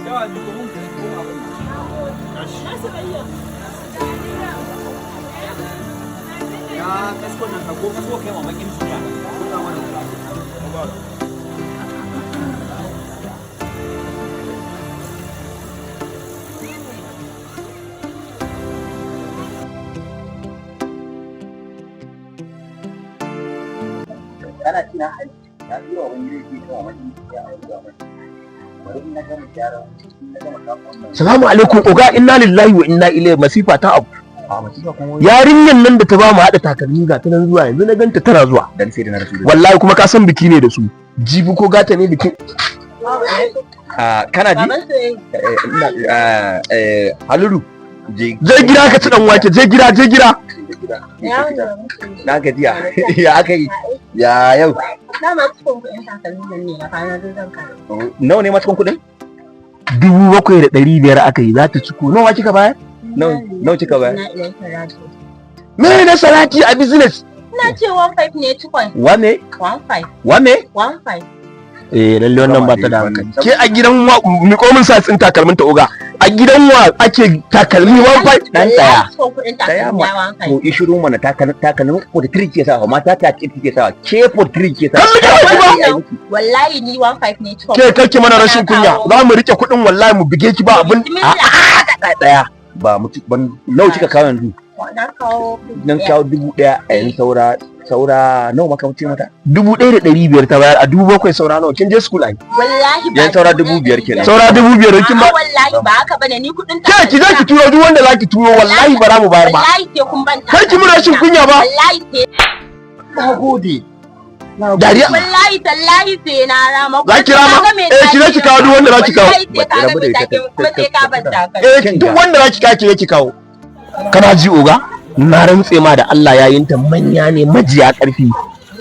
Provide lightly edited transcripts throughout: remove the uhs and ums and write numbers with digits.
Yawa ni ko mun ko abin nan. Ya kasko nan ka ko kasko kai mamakin duniya. Kunna mana wuta. Kana tina ya tura wani zai ce kawai wani ya auri ga mai. Bari in na gama gyara, in na gama kafa wannan. Salamu alaikum oga, inna lillahi wa inna ilaihi, masifa ta abu. A masifa kuma? Yarinyan nan da ta ba mu haɗa takalmi, ga ta nan zuwa yanzu, na ganta tana zuwa. Dan sai da na rasu. Wallahi kuma ka san biki ne da su. Jibi ko gata ne bikin. A kana ji? Ina Haluru. Je. Je gida ka ci dan wake, je gida, je gida. Na gajiya. Ya aka yi? Ya yau? Dama cikin kuɗin takalmin nan ne na kwana duk zan karɓi. Nawa ne ma cikin kuɗin? 7,500 aka yi, za ta ciko. Nawa kika bayar? Nawa kika bayar? Na ilaihi raji'un. Me na salati a business? Ina ce 15 ne cikon. Wane? 15. Wane? 15. Eh, lalle wannan ba ta da hankali. Ke, a gidan wa mi ko mun sa tsin takalmin ta oga. A gidan wa ake takalmi 15? Dan tsaya. Wallahi cikon kuɗin Tsaya takalmin ma. na 15. To ishiru mana, takalmin 43 ke sawa, mata ta ce ke sawa, ke 43 ke sawa. Kalli ka ba. Wallahi ni 15 ne cikon. Ke, karki mana rashin kunya. Za mu rike kuɗin, wallahi mu bige ki ba abin. Bismillah. Tsaya. Ba mutu ban nawa kika kawo yanzu? Na kawo. Nan kawo 1,000 a yanzu, saura nawa maka wuce mata? 1,500 ta bayar a 7,000, saura nawa? Kin je school ai. Wallahi ba. Yan saura 5,000 kenan. Saura 5,000 kin ba. A'a, wallahi ba haka bane, ni kuɗin Ke, ki je ki turo duk wanda zaki turo, wallahi ba za mu bayar ba. Wallahi sai kun ban. Kar ki mun rashin kunya ba. Wallahi sai. Na gode. Dariya. Wallahi tallahi sai na rama. Za ki rama? Eh, ki je ki kawo duk wanda za ki kawo. Wallahi sai ka ga mai take kuma sai ka ban takalmi. Eh, duk wanda zaki kawo, ki je ki kawo. Kana ji oga? Na rantse ma da Allah yayinta manya ne majiya karfi.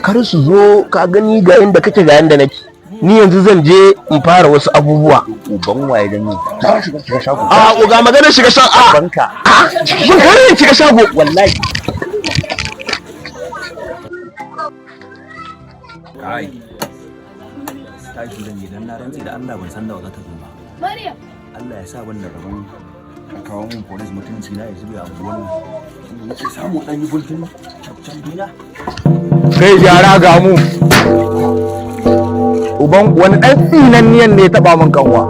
Kar su zo ka gani ga inda kake, ga inda nake. Ni yanzu zan je in fara wasu abubuwa. Uban waye dan ni? Ta shiga shago. A oga, magana shiga shago. A Banka. mun kare shiga shago. Wallahi. Kai. Tashi zan yi dan na rantsi da Allah ban san da wa za ta zo ba. Maryam. Allah ya sa wannan rabon a kawo mun police, mutunci na ya zube a unguwar nan. Nake samu dan yi guntun capcan dina. Kai, gyara ga mu. Uban wani ɗan tsinanniyan ne ya taɓa min kanwa?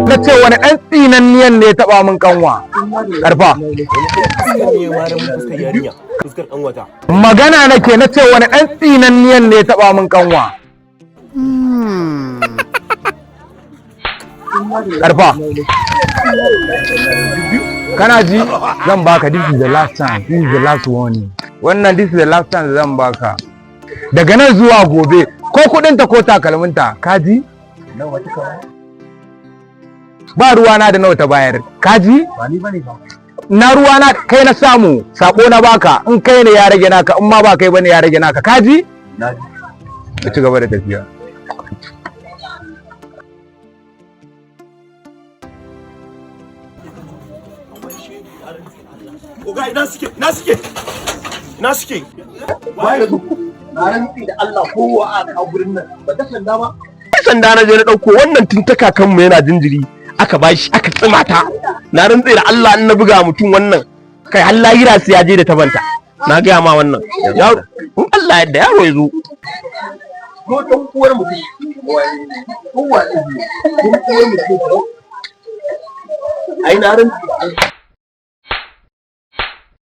Na ce wani ɗan tsinanniyan ne ya taɓa min kanwa? Karfa. Magana nake, na ce wani ɗan tsinanniyan ne ya taɓa min kanwa? Karfa. Kana ji, zan baka, this is the last time, this is the last warning. Wannan this is the last time zan baka. Daga nan zuwa gobe, ko kudinta ko takalminta, ka ji? Nawa kika bayar? Ba ruwana da nawa ta bayar, ka ji? Ba ni bane ba. Na ruwana, kai na samu, sako na baka, in kai ne ya rage naka, in ma ba kai bane ya rage naka, ka ji? Na ji. Ka ci gaba da tafiya. Oga, ina suke? Ina suke? Ina suke? Waye zo? Na rantsi da Allah kowa a kawo gurin nan. Ba ta sanda ba. Sanda na je na ɗauko wannan tun ta kakanmu yana jinjiri aka bashi aka tsima ta. Na rantse da Allah in na buga mutum wannan, kai, har lahira sai ya je da tabanta. Na gaya ma wannan. Yaro, in Allah yadda yaro ya zo. Ko dan uwar mutum. Kowa ne. Dan uwar mutum. Ai na rantsi da Allah.